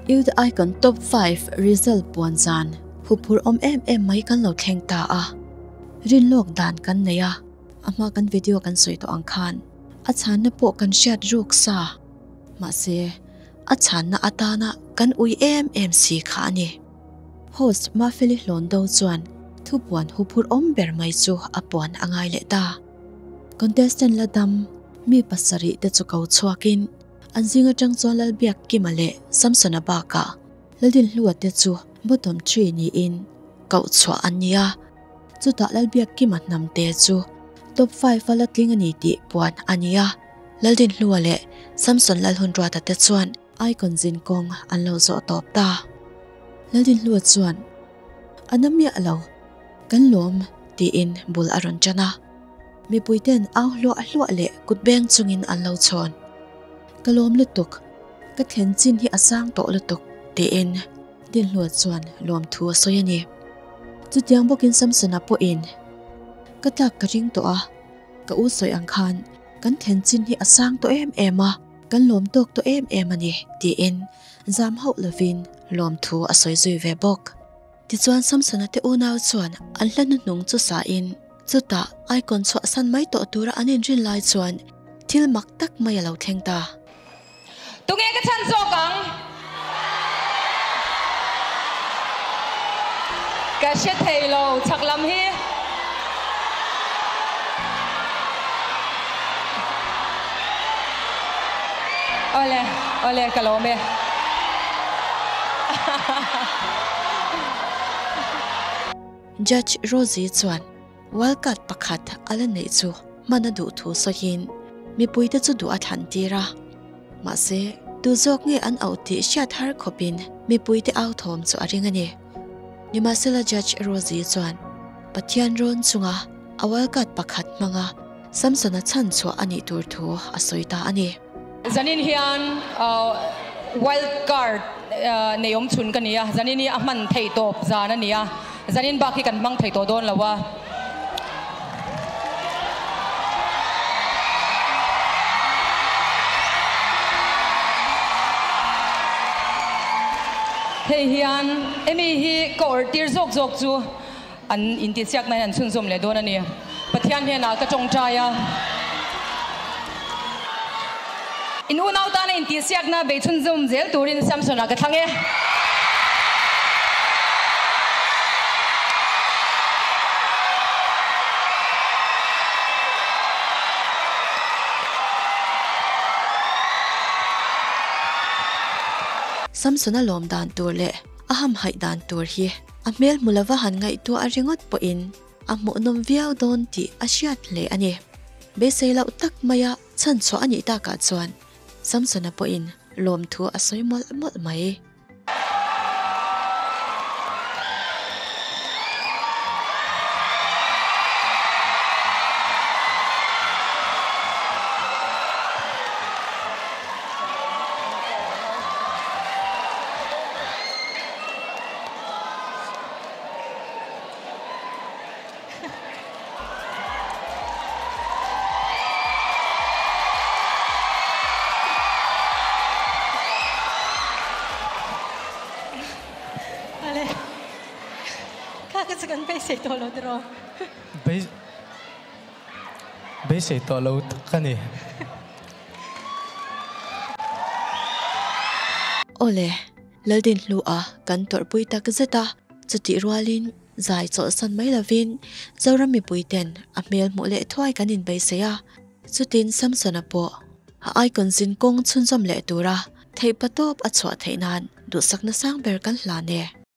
Youth Icon Top 5 result puan zan huphurh awm em em mai kan lo thleng ta a, rin lawk dan kan nei a, a hma kan video kan sawi tawh ang khan a chhanna pawh kan hriat ruk sa, mahse a chhanna atana kan ui em em si kha a ni. Host Mafeli Hlawn Do chuan thupuan huphurh awm ber mai chu a puan a ngai leh ta. Contestant la dam mi pasarih te chu ko chhuakin an zing atang chuan Lalbiakkima leh Samsona bakah Laldinhlua te chu bottom three niin koh chhuah an ni a, chutah Lalbiakkima hnam te chu top five a la tling a ni tih puan a ni a, Laldinhlua leh Samson Lalhunruata te chuan Icon zin kawng an lo zawh tawp ta. Laldinhlua chuan, A na miah lo, kan lawm tiin bul a rawn tan a. Mipui ten au hluah hluah leh kut beng chungin an lo chhawn. Ka lawm lutuk, ka thlen chin hi a sang tawh lutuk tiin Dinhlua chuan lawmthu a sawi a ni. Chutiang bawkin Samsona pawhin, Ka tlak ka ring tawh a, ka u sawi ang khan kan thlen chin hi a sang tawh em em a, kan lawm tawk tawh em em a ni tiin zam hauh lovin lawmthu a sawi zui ve bawk. Tichuan Samsona te unau chuan an hla hnuhnung chu sahin chutah icon chhuahsan mai tawh tura an inrin lai chuan thil mak tak mai a lo thleng ta. Tunge ka chhan zawk ang? Ka hre thei lo chhak lam hi. Awle, awle ka lawm e. Judge Rosie chuan World Cup pakhat a la neih chu hman a duh thu sawiin mipuite chu duh a thlan tir a. Mahse, tu zawk nge an auh tih hriat har khawpin mipuite au thawm chu a ring a ni. Nimahsela Judge Rosie chuan Pathian rawn chunga a World Cup pakhat hmanga Samsona chhan chhuah a nih tur thu a sawi ta a ni. Zanin hian wild card nei awm chhun ka ni a, zanin hi a hman theih tawp zan a ni a, zanin bak hi kan hmang thei tawh dawn lo a. Hei hian Amy hi ka awrh tir zawk zawk chu An intihsiakna hi an chhunzawm leh dawn a ni. Pathian hnenah ka tawngtai a. In unau tana intihsiakna bei chhunzawm zel turin Samson-ah ka thlang e. Samson-a lawm dan tur leh a hamhaih dan tur hi. A hmel hmu lova han ngaihtuah a ringawt pawhin a hmuhnawm viau dawn tih a hriat hle a ni. Beisei loh tak maia chhan chhuah a nih takah chuan Samsona pawhin lawmthu a sawi mawlh mawlh mai. Ale, kha ka chu kan beisei tawh lo tiraw? Beisei tawh lo tak a ni. Awle, Laldinhlua kan tawrhpui tak zet a, chutih rualin zai chawlhsan mai lovin Zoram mipuiten a hmel hmuh leh thuai kan inbeisei a, chutin Samsona pawh a icon zin kawng chhunzawm leh tura theihpatawp a chhuah theih nan duhsakna sang ber kan hlan e.